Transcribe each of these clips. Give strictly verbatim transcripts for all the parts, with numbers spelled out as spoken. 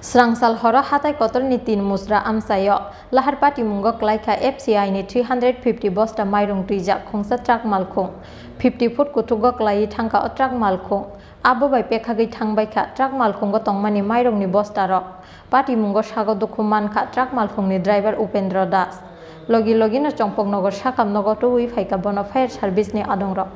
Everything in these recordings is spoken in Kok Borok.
Srangsal horo hatai kotorni tin musra amchaio lahar patimungo klaikha F C I ni three hundred fifty bosta mairung twijak khungsa truck malkhung fifty foot kuthugo klaiwi thangkha o truck malkhung. Abo bai pekhagwi thangbaikha truck malkhungo tongmani mairungni bostarok. Patimungo sago dukhu mankha truck malkhungni driver Upendra Das. Logi logino Chongpoknogor sakhamnogo tubui phaikha bono fire service ni adongrok.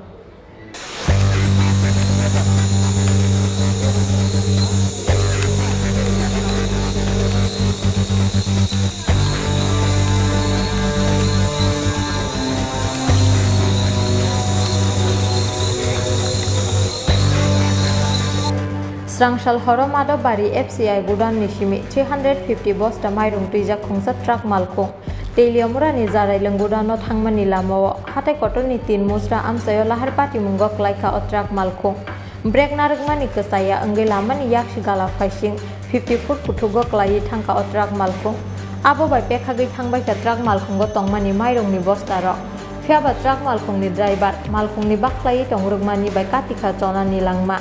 Srangsal horo Madhobari F C I gudanni simi three hundred fifty bosta mairung twijak khungsa truck malkhung. Teliamurani Jarailung gudano thangmani lamao hatai kotorni tin musra amchaio lahar patimungo klaikha o truck malkhung. Brake narwkmani kwchaya wngwi lamani yaksi gala phaising fifty foot kuthugo klaiwi thangkha o truck malkhung. Abo bai pekhagwi thangbaikha truck malkhungo tongmani mairungni bostarok. Phiyaba truck malkhungni driver malkhungni baklaiwi tongrwkmani bai katikha chonani langma.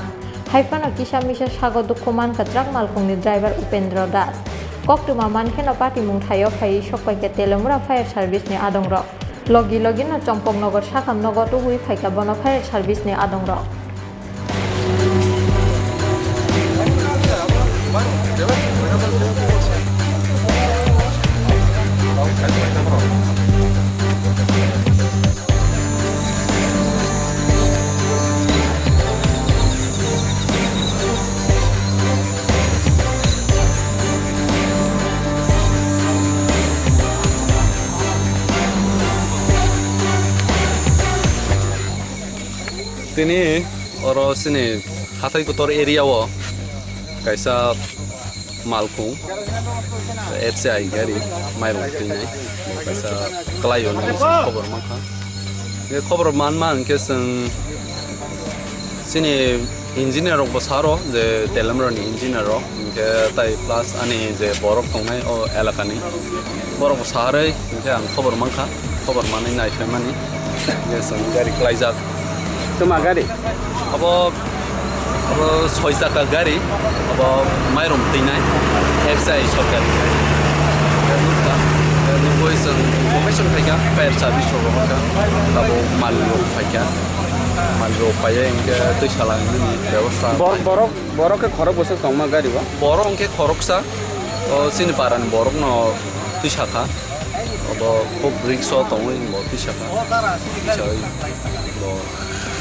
Haiphano kisa misa sago dukhu mankha truck malkhungni driver Upendra Das. Koktwma mankheno patimung thaio phaiwi sokpaikha Teliamura fire service ni adongrok. Logi logino Chongpoknogor sakhamnogo tubui phaikha bono fire service ni adongrok. Tini oro chini hathai kotor area o kaisa malkhung F C I gari mairung twinai kaisa kwlaio nai khobor mankha. Hwnkhe khobor manma hwnkhe chwng chini engineer rok bo saro je Teliamura ni engineer rok, hwnkhe tai plus ani je borok tongnai o elaka ni borok bo sarwi hwnkhe ang khobor mankha, khobor manwi nai phaimani je chwng gari kwlaijak. Tuma gari? Abo, abo soi chakka gari, abo mairum twinai, F C I sorkari. Nukha, nugwi chwng information khaikha, fire service rok rohorkha, abo mal rok phaikha, mal rok phaiya hwnkhe twi salangnani bebosta. Bor-, borok, borok khe khorok bwswk tongma gari o? Borok hwnkhe khoroksa, o chini parani borokno twi sakha. Obo khub risk o tongwi bo tisa kha. Tisa oi bo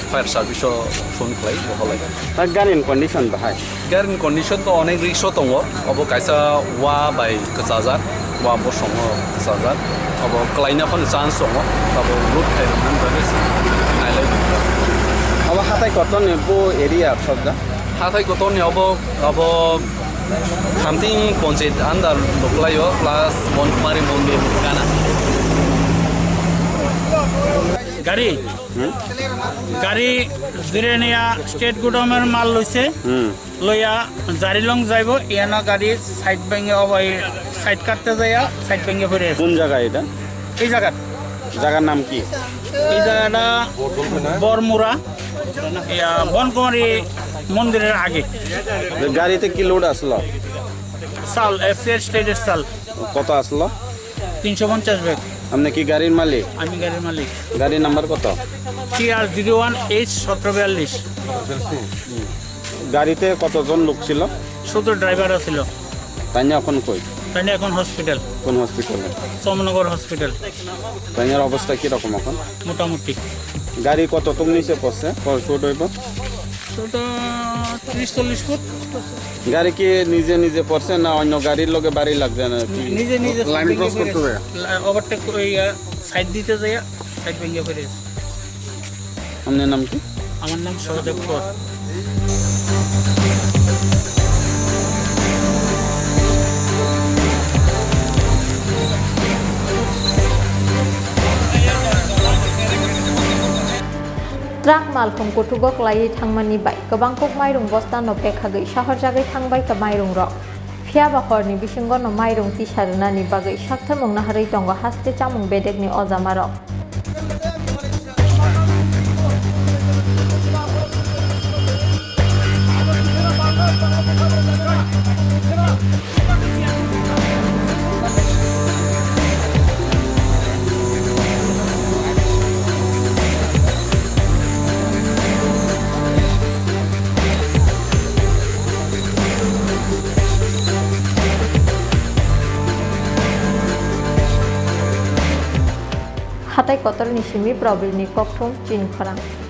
fire service o phone khlai bo holai. Ta gari ni condition bahai? Gari ni condition to onek risk o tongo. Obo kaisa wa bai kwchajak, wa bosongo kwchajak. Obo kwlaina phano chance tongo. Abo root khai rwmani bagwi se nailai. Obo hatai kotor ni bo area thopjak? Hathai kotor ni obo, obo Khamting Panchayat under bo kwlaio, plus Bonkumari Mondir gana. গাড়ি, হুম? গাড়ি জিরেনিয়া স্টেট গুডাউনের মাল লইছে, হুম। লইয়া জারিলং যাইব, ইয়ানা গাড়ি সাইড ভেঙে, ও ভাই, সাইড কাটতে যাইয়া সাইড ভেঙে ফিরে। কোন জায়গা এটা? এই জায়গাত। জায়গার নাম কি? এই জায়গাটা বরমুরা, ইয়া, বনকুমারী মন্দিরের আগে। গাড়িতে কি লোড আসলো? চাল, এফসিআই স্টেটের চাল। কত আসলো? তিনশো পঞ্চাশ ব্যাগ। আপনি কি গাড়ির মালিক? আমি গাড়ির মালিক। গাড়ির নাম্বার কত? টি আর জিরো ওয়ান এইচ সতেরো বিয়াল্লিশ। গাড়িতে কতজন লোক ছিল? শুধু ড্রাইভার আছিল। তাইনা এখন কই? তাইনা এখন হসপিটাল। কোন হসপিটালে? চমনগর হসপিটাল। তাইনার অবস্থা কিরকম এখন? মোটামুটি। গাড়ি কতটুক নিচে পড়ছে? কয় ফুট হইব? তো, তো ত্রিশ চল্লিশ ফুট। গাড়ি কি নিজে নিজে পড়ছে না অন্য গাড়ির লগে বাড়ি লাগছে না কি? নিজে নিজে লাইন ক্রস করতে হবে। ওভারটেক করে ইয়া, সাইড দিতে যাইয়া সাইড ভেঙে পড়ে। আপনার নাম কি? আমার নাম সহদেব কর। Truck malkhung kuthugo klaiwi thangmani bai kwbang kuk mairung bostano pekhagwi sahorjagwi thangbaikha mairungrok. Phiyaba horni bisingono mairung tisa rwnani bagwi saktharmung naharwi tongo haste chamung bedekni ojamarok. Hatai kotorni simi Probirni kokthum chini khorang.